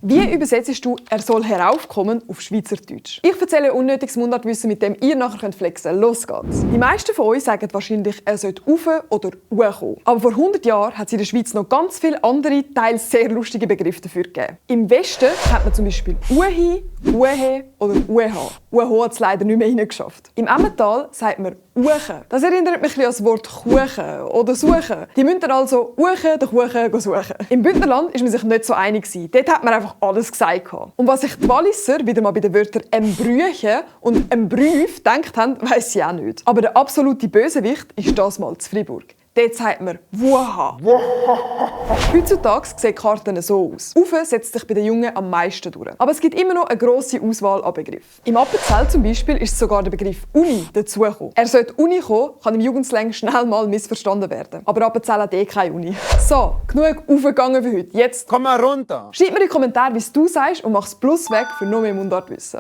Wie übersetzt du «Er soll heraufkommen» auf Schweizerdeutsch? Ich erzähle euch unnötiges Mundartwissen, mit dem ihr nachher flexen könnt. Los geht's! Die meisten von euch sagen wahrscheinlich, er sollte rauf oder hochkommen. Aber vor 100 Jahren hat es in der Schweiz noch ganz viele andere, teils sehr lustige Begriffe dafür gegeben. Im Westen hat man zum Beispiel «uhi», «uhe» oder «uha». «Uho» hat es leider nicht mehr hineingeschafft. Im Emmental sagt man «uche». Das erinnert mich ein bisschen an das Wort «kuchen» oder «suchen». Die müssen dann also «uche» den Kuchen suchen. Im Bündnerland ist man sich nicht so einig. Dort hat man einfach alles gesagt. Und was sich die Walliser wieder mal bei den Wörtern «embrüche» und «embrüf» gedacht haben, weiss ich auch nicht. Aber der absolute Bösewicht ist das mal zu Fribourg. Dort sagt man «wuha». Heutzutage sehen die Karten so aus. «Ufe» setzt sich bei den Jungen am meisten durch. Aber es gibt immer noch eine grosse Auswahl an Begriffen. Im Appenzell zum Beispiel ist sogar der Begriff «Uni» dazugekommen. Er sollte «Uni» kommen, kann im Jugendslang schnell mal missverstanden werden. Aber Appenzell hat keine Uni. So, genug aufgegangen für heute. Jetzt Komm mal runter! schreib mir in die Kommentare, wie es du sagst, und mach das Plus weg für noch mehr Mundartwissen.